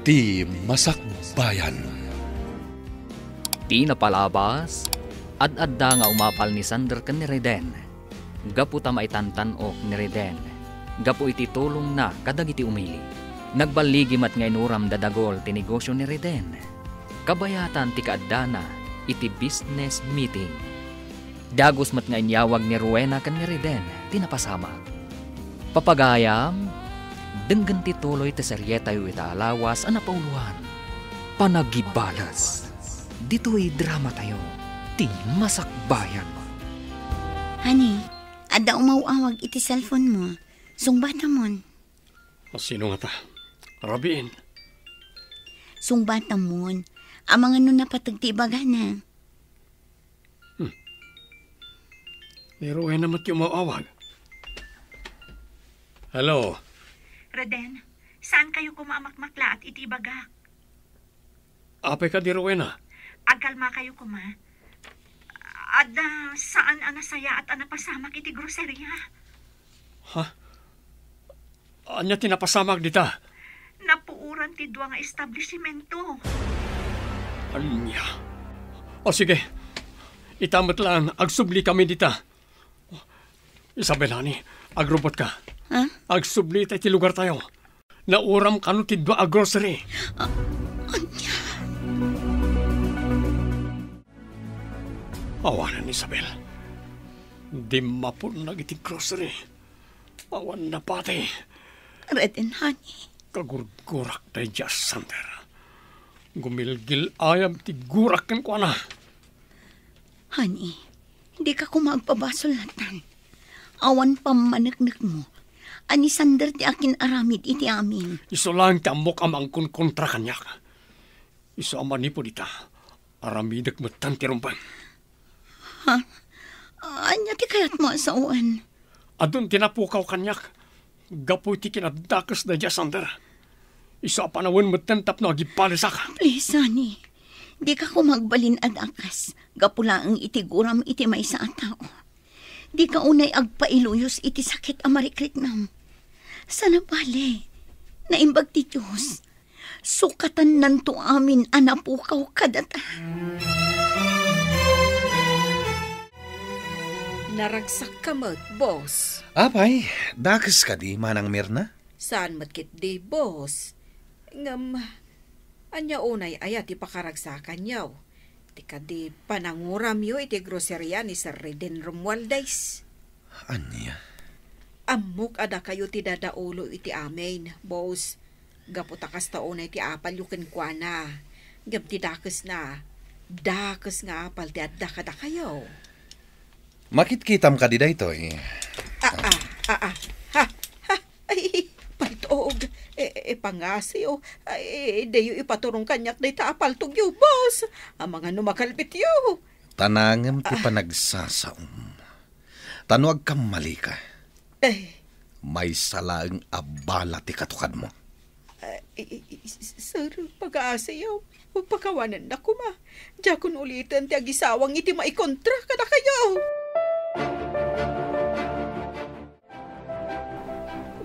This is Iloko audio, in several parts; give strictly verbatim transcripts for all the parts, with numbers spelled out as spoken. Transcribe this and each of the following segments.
Ti Masakbayan. Ti napalabas, ad-adda nga umapal ni Sander ken ni Reden. Gapu ta maitantan-ok ni Reden, gapu iti tulongna kadagiti umili. Nagballigi met nga inuram da dagol ti negosio ni Reden. Kabayatan ti kaaddana iti business meeting. Dagus met nga inyawag ni Rowena ken ni Reden ti napasamak. Papagayam, denggen ti tuloy ti serietayo ita a lawas a napauloan, Panagibales. Ditoy dramatayo, Ti Masakbayan. Honey, adda umaw-awag iti cellphone mo. Sungbatamon. Sino ngata? Rabiin. Sungbatamon. Amangan no napateg ti ibagana. Hmm. Ni Rowena met ti umaw-awag. Hello. Reden, saan kayo koma a makmaklaat iti ibagak? Apay kadi, Rowena? Agkalma kayo koma. Adda saan a nasayaat a napasamak iti groceria. Ha? Ania ti napasamak dita? Napuoran ti dua nga establisimento. Ania? O sige, ita met laeng, agsubli kami dita. Isabel, honey, agrubot ka. Ha? Agsubli ta iti lugar tayo. Nauram kano ti dua a grocery. A-, ania? Awanen, Isabel. Dimmaponnak iti grocery. Awan napati. Reden, honey. Kagurgurak daydiay a Sander. Gumilgil-ayab ti gurak kenkuana. Honey, dika koma agpabasol lattan. Awan pammaneknekmo a ni Sander ti akin-aramid iti amin. Isu laeng ti ammok a mangkonkontra kaniak. Isu a manipud ita, aramidek metten ti rumbeng. Ha? Ania ti kayatmo a sawen? Adun ti napukaw kaniak gapu iti kinadakes daydiay a Sander. Isu a panawen metten tapno agibalesak. Please, honey. Dika koma agbalin a dakes gapu laeng iti guram iti maysa a tao. Dika unay agpailuyos iti sakit a marikriknam. Sana bale, naimbag ti Dios. Sukatannanto amin a napukaw kadata. Naragsakka met, boss. Apay, dakes kadi, Manang Mirna? Saan met ketdi, boss. Ngem, ania unay aya ti pakaragsakanyo? Ti kadi pananguramyo iti groceria ni Sir Reden Romualdez? Ania? Ammok a dakayo ti dadaulo iti amin, boss. Gapu ta kasta unay ti apalyo kenkuana. Ngem ti dakesna, dakes nga apal ti adda kadakayo. Makitkitam kadi daytoy? Ah, ah, ah, ah. Ha, ha. Ay, paltog. Eh, eh, pangasiw. Ay, diyo ipaturong kaniak dayta a paltogyo, boss. Amangan no makalbityo. Tanangem ti Ah. panagsasaom. Ta no agkammalika, Eh. maysa laeng a bala ti katukadmo. Ah, i-, i-, i-, s-, sir, pagaasiyo. Pakawanennak koma. Diakon uliten ti agisawang iti maikontra kadakayo.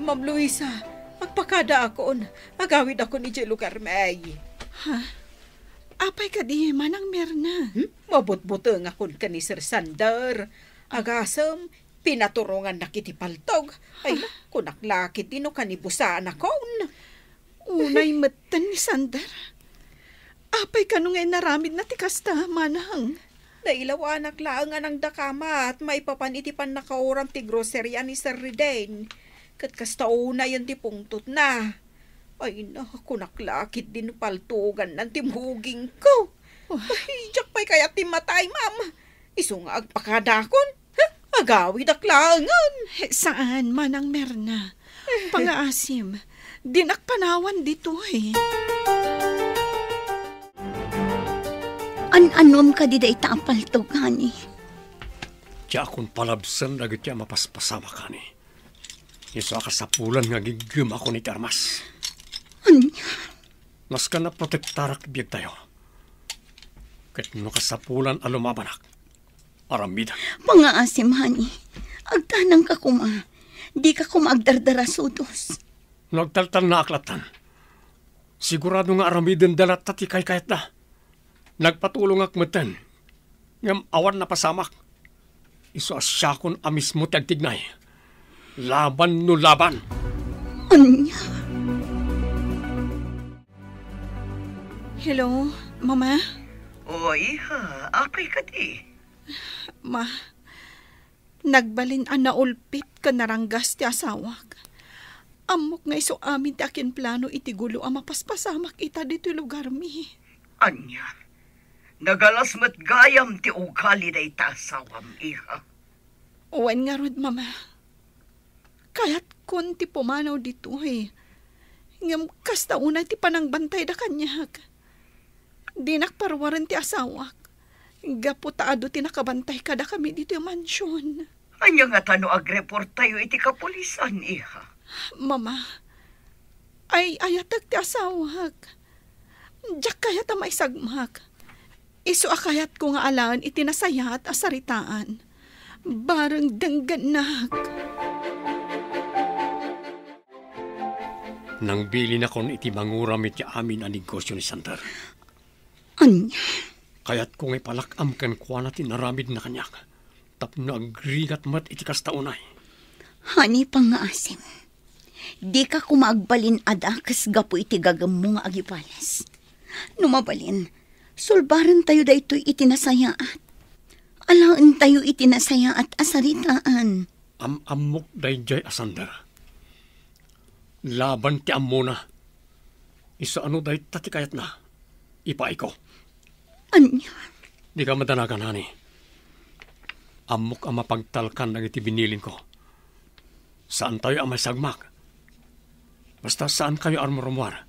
Ma'am Luisa, agpakadaakon. Agawidakon idiay lugarmi. Ha? Apay kadi, Manang Mirna? Hmm? Mabutbutengakon ken ni Sir Sander. Agasem, pinaturongannak iti paltog. Ay, Ah. kunak la ketdi no kanibusaanakon. Unay metten ni Sander. Apay kano nga inaramidna ti kasta, Manang? Nailawanak laeng a nangdakamat maipapan iti pannakauram ti groceria ni Sir Riden. Ket kasta unayen ti pungtotna. Ay, na, kunak la ketdi no paltogannan ti mugingko. Wah. Ay, diak pay kayat ti matay, ma'am. Isu nga agpakadakon. Agawidak laengen. Eh, saan, Manang Merna? Pangaasim, dinak panawan ditoy. An-anom kadi dayta a paltog, honey? Diakon palabsen dagiti a mapaspasamak, honey. Isu a kasapulan nga agiggemakon iti armas. Ania? Nasken a protektarak ti biagtayo. Ket no kasapulan a lumabanak, aramidek. Pangaasim, honey. Agtanangka koma. Dika koma agdardarasudos. No agtaltalnaak lattan, Sigurado nga aramidenda latta ti kaykayatda. Nagpatulongak metten, ngem awan napasamak. Isu a siakon a mismo ti agtignay. Laban no laban. Ania? Hello, Mama? O, iha, apay kadi? Ma, nagbalin a naulpit ken naranggas ti asawak. Ammok nga isu amin ti akinplano iti gulo a mapaspasamak ita ditoy lugarmi. Ania? Nagalas met gayam ti ugali dayta asawam, iha? Wen ngarud, Mama. Kayatkon ti pumanaw ditoy. Ngem kasta unay ti panangbantayda kaniak. Dinak paruaren ti asawak. Gapu ta adu ti nakabantay kadakami ditoy mansion. Ania ngata no agreporttayo iti kapulisan, iha? Mama, ay-ayatek ti asawak. Diak kayat a maisagmak. Isu a kayatko nga alaen iti nasayaat a saritaan. Bareng denggennak. Nangbilinakon iti manguram iti amin a negosio ni Sander. Ania? Kayatko nga ipalak-am kenkuana ti inaramidna kaniak, tapno agrigat met iti kasta unay. Ania pangngaasim? Dika koma agbalin a dakes gapu iti gagemmo nga agibales. No mabalin, sulbarentayo daytoy iti nasayaat. Alaentayo iti nasayaat a saritaan. Am-ammok daydiay a Sander. Laban ti ammona. Isu a no dayta ti kayatna, ipaayko. Ania? Dika madanagan, honey. Ammok a mapagtalkan dagiti binilinko. Saantayo a maisagmak. Basta saankayo a rumrumuar.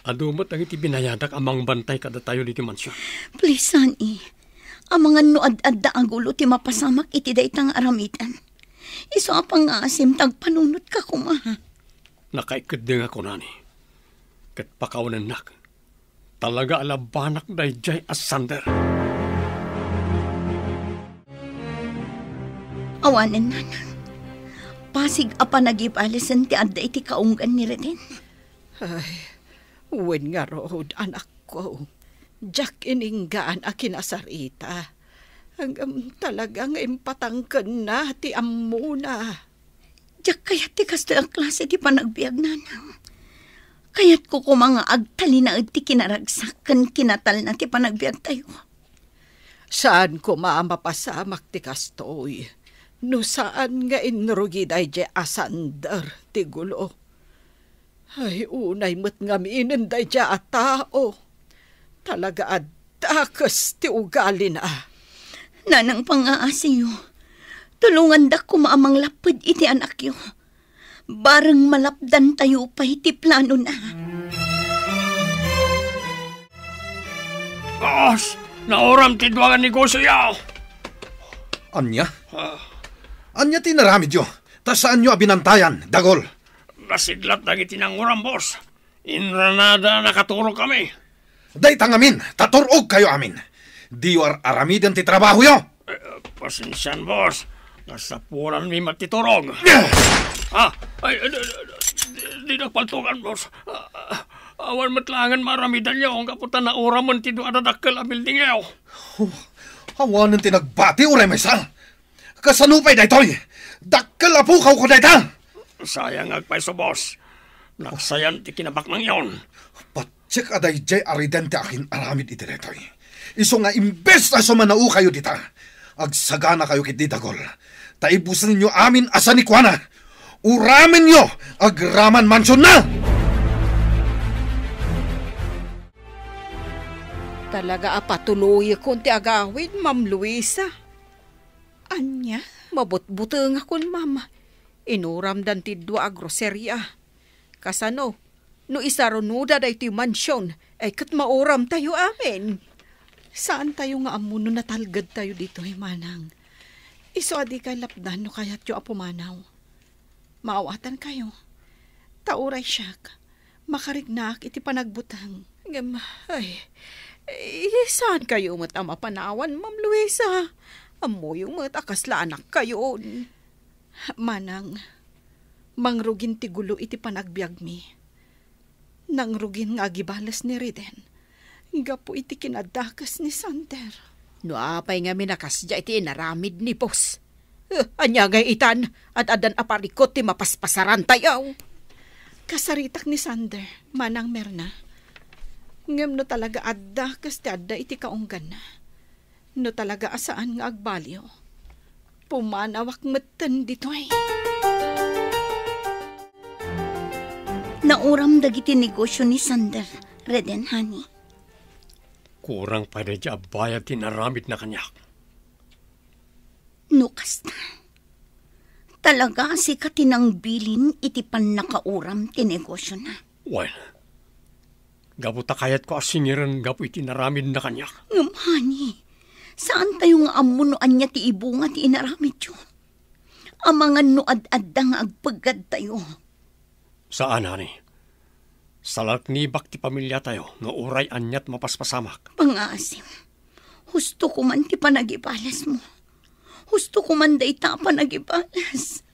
Adu met dagiti binayadak a mangbantay kadatayo ditoy mansion. Please, honey. Amangan no ad-adda a gulo ti mapasamak iti dayta nga aramiden. Isu a pangngaasim ta agpanunotka koma. Nakaikeddengak, honey. Ket pakawanennak. Talaga a labanak daydiay a Sander. Awanen, nanang. Pasig a panagibalesen ti adda iti kaunggan ni Reden. Ay, wen ngarud, anakko. Diak ininggaan a kinasarita. Ngem talaga nga impatangkenna ti ammona. Diak kayat ti kastoy a klase ti panagbiag, nanang. Kayatko koma nga agtalinaed ti kinaragsak ken kinatalna ti panagbiagtayo. Saan koma a mapasamak ti kastoy no saan nga inrugi daydiay a Sander ti gulo. Ay, unay met ngaminen daydiay a tao. Talaga a dakes ti ugalina. Nanang pangngaasiyo, tulongandak koma a manglapped iti anakyo. Bareng malapdantayo pay ti planona. Boss, nauram ti dua nga negosioyo. Ania? Ah. Ania ti inaramidyo? Ta saanyo a binantayan, dagol? Nasidlat dagiti nanguram, boss. Inranada nakaturog kami. Dayta ngamin, ta tur-ogkayo amin. Diyo ar-aramiden ti trabahoyo. Eh, pasensian, boss. Nasapulanmi met ti turog. Ah! Ah, ay, di, di, di, di napaltugan, boss. Ah, ah, awan met laengen maaramidanyo, gapu ta nauramen ti dua a dadakkel a buildingyo. Oh, awanen ti nagbati, uray maysa. Kasano pay daytoy? Dakkel a pukawko dayta! Sayang nga agpayso, boss. Naksayan ti kinabaknangyon. Patiek a daydiay a Reden ti akin-aramid iti daytoy. Isu nga imbes a sumanaokayo dita, agsaganakayo ketdi, dagol. Ta ibusenyo amin a sanikuana. Uramenyo agraman mansionna! Talaga a patuloyekon ti agawid, Ma'am Luisa. Ania? Mabutbutengakon, Ma'am. Inuramdan ti dua a groseria. Kasano? No isarunoda daytoy mansion, ay ket mauramtayo amin. Saantayo nga ammo no natalgedtayo ditoy, manang. Isu a dikay lapdan no kayatyo a pumanaw. Maawatankayo. Ta uray siak, makarignaak iti panagbuteng. Ngem, ay, eh, saankayo met a mapanawan, Ma'am Luisa. Ammoyo met a kasla anakkayon. Manang, mangrugin ti gulo iti panagbiagmi. Nangrugin nga agibales ni Reden gapu iti kinadakes ni Sander. No apay ngamin a kasdiay ti inaramid ni boss? Eh, ania ngay itan? Ad-addan a parikut ti mapaspasarantayo. Kasaritak ni Sander, Manang Merna. Ngem no talaga adda kas ti adda iti kaungganna, no talaga a saan nga agbaliw, pumanawak metten ditoy. Nauram dagiti negosio ni Sander, Reden, honey. Kurang pay daydi a bayad ti inaramidna kaniak. No kasta, talaga a sika ti nangbilin iti pannakauram ti negosiona. Wen, gapu ta kayatko a singiren gapu iti inaramidna kaniak. Ngem, honey, saantayo nga ammo no ania ti ibunga ti inaramidyo. Amangan no ad-adda nga agpeggadtayo. Saan, honey. Salaknibak ti pamiliatayo nga uray aniat mapaspasamak. Pangaasim, husto ko man ti panagibalesmo. Husto ko man dayta a panagibales.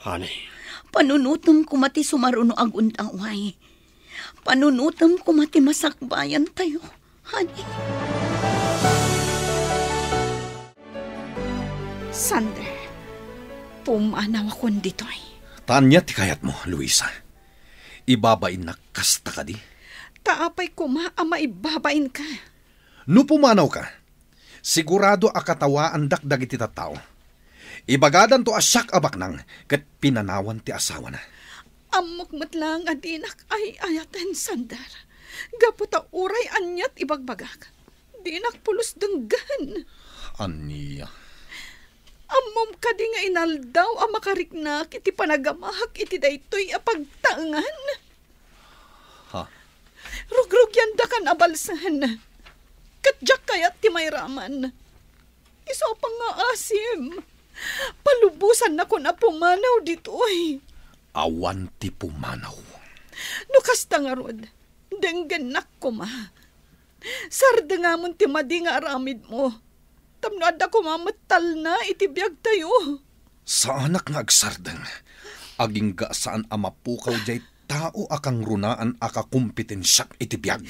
Honey. Panunotem koma ti sumaruno a gundaway. Panunotem koma ti masakbayantayo, honey. Sander, pumanawakon ditoy. Ta ania ti kayatmo, Luisa? Ibabainnak kasta kadi? Ta apay koma a maibabainka? No pumanawka, sigurado a katawaandak dagiti tattao. Ibagadanto a siak a baknang ket pinanawan ti asawana. Ammok met laeng a dinak ay-ayaten, Sander. Gapu ta uray aniat ibagbagak, dinak pulos denggen. Ania? Ammom kadi nga inaldaw a makariknak iti panagamaak iti daytoy a pagtaengan? Ha? Rugrugyandakan a balsen. Ket diak kayat ti mairaman. Isu a pangngaasim. Palubosannakon a pumanaw ditoy. Awan ti pumanaw. No kasta ngarud, denggennak koma. Sardengamon ti madi nga aramidmo. Tapno adda koma met talna iti biagtayo. Saanak nga agsardeng. Agingga saan a mapukaw diay tao a kangrunaan a kakompetensiak iti biag.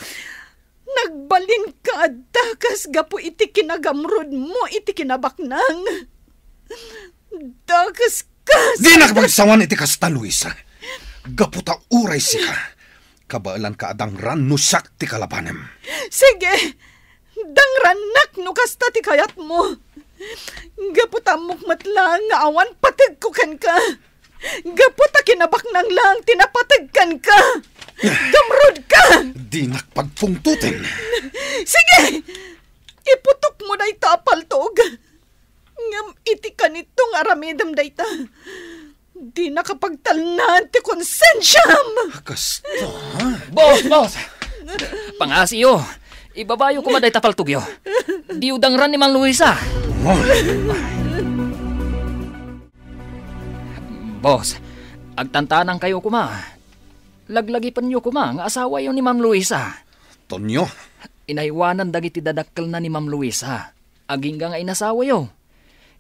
Nagbalinka a dakas gapu iti kinagamrudmo iti kinabaknang. Dakas kas- Dinak magsawan iti kasta, Luisa. Gapu ta uray sika, kabaelanka a dangran no siak ti kalabanem. Sige, dangrannak no kasta ti kayatmo. Gapu ta ammok met laeng nga awan pategko kenka. Gapu ta kinabaknang laeng ti napateg kenka. Gamrudka! Dinak pagpungtoten. Sige! Iputokmo dayta a paltog. Ngem iti kanito nga aramidem dayta, dinaka pagtalnaan ti konsensiam. Kasta, ha? Boss, boss! Pangasiyo, ibabayo koma dayta paltogyo. Diyo dangran ni Mang Luisa. Oh. Boss, agtantanangkayo koma. Laglagipenyo koma nga asawayo ni Ma'am Luisa. Tonyo. Inaywanan dagiti dadakkelna ni Ma'am Luisa. Agingga nga inasawayo.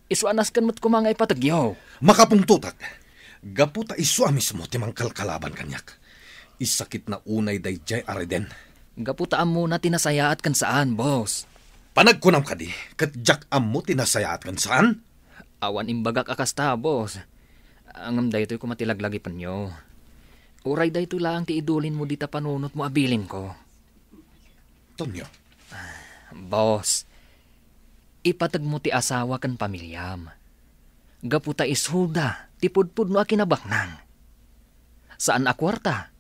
Isu a nasken met koma nga ipategyo. Makapungtotak. Gapu ta isu a mismo ti mangkalkalaban kaniak. Isakitna unay daydiay a Reden. Gapu ta ammona ti nasayaat ken saan, boss. Panagkunam kadi, ket diak ammo ti nasayaat ken saan? Awan imbagak a kasta, boss. Ngem daytoy koma ti laglagipenyo. Uray daytoy laeng ti idulinmo dita panunotmo a bilinko. Tonyo. Boss, ipategmo ti asawa ken pamiliam. Gapu ta isuda ti pudpudno a kinabaknang. Saan a kuarta,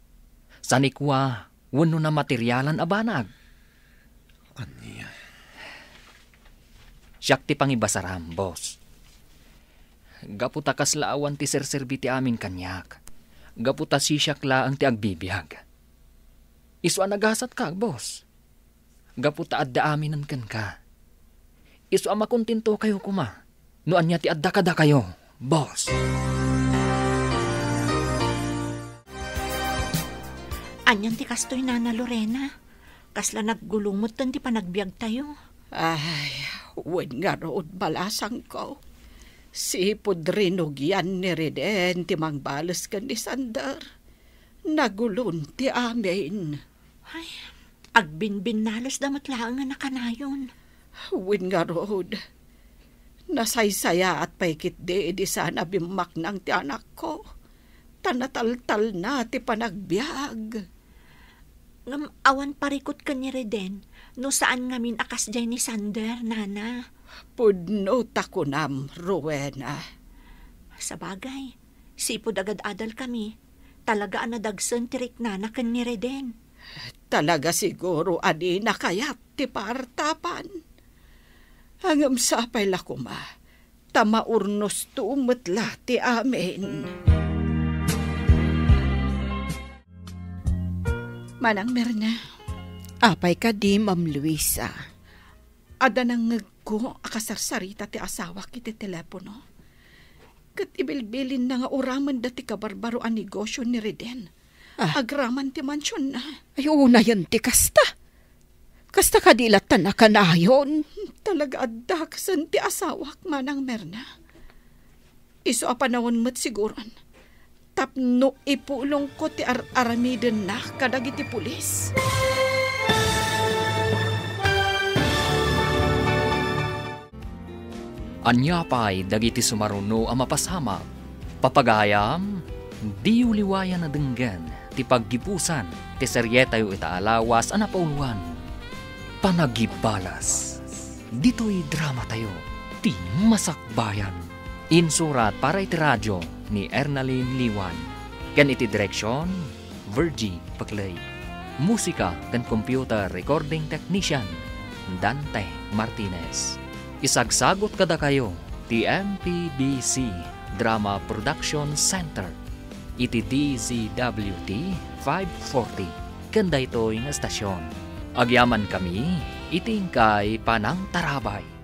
sanikua, wenno namaterialan a banag. Ania? Siak ti pangibasaram, boss. Gapu ta kasla awan ti serserbi ti amin kaniak. Gapu ta sisiak laeng ti agbibiag. Isu a nagasatka, boss. Gapu ta adda aminen kenka. Isu a makontentokayo koma no ania ti adda kadakayo, boss. Anian ti kastoy, Nana Lorena? Kasla naggulong metten ti panagbiagtayo. Ay, wen ngarud, balasangko. Sipud rinugian ni Reden ti mangbales ken ni Sander. Nagulon ti amin. Ay, agbinbinnalesda met laeng a nakanayon. Wen ngarud, nasaysayaat pay ketdi idi saan a bimmaknang ti anakko, ta nataltalna ti panagbiag. Ngem awan parikut ken ni Reden no saan ngamin a kasdiay ni Sander, Nana. Pudno ta kunam, Rowena. Sabagay, sipud agad-adal kami, talaga a nadagsen ti riknana ken ni Reden. Talaga siguro a dina kayat ti paartapan. Ngem sapay la koma, ta maurnosto met la ti amin. Manang Merna. Apay kadi, Ma'am Luisa? Adda nangngegko a kasarsarita ti asawak iti telepono. Ket ibilbilinna nga uramenda ti kabarbaro a negosio ni Reden. Ah. Agraman ti mansionna. Ay, unayen ti kasta. Kasta kadi latta nakanayon? Talaga a dakasen ti asawak, Manang Merna. Isu a panawen met siguron tapno ipulongko ti ar-aramidenna kadagiti pulis. Ania pay dagiti sumaruno a mapasamak? Papagayam, diyo liwayan a denggen ti paggibusan ti serietayo ita a lawas a napauluan, Panagibalas. Ditoy dramatayo, Ti Masakbayan. Insurat para iti radio ni Ernalyn Liwan. Ken iti direksion, Virgie Paclay. Musika ken computer recording technician, Dante Martinez. Isagsagut kadakayo ti M P B C Drama Production Center iti D Z W T five forty ken daytoy nga estasion. Agyamankami iti inkay panangtarabay.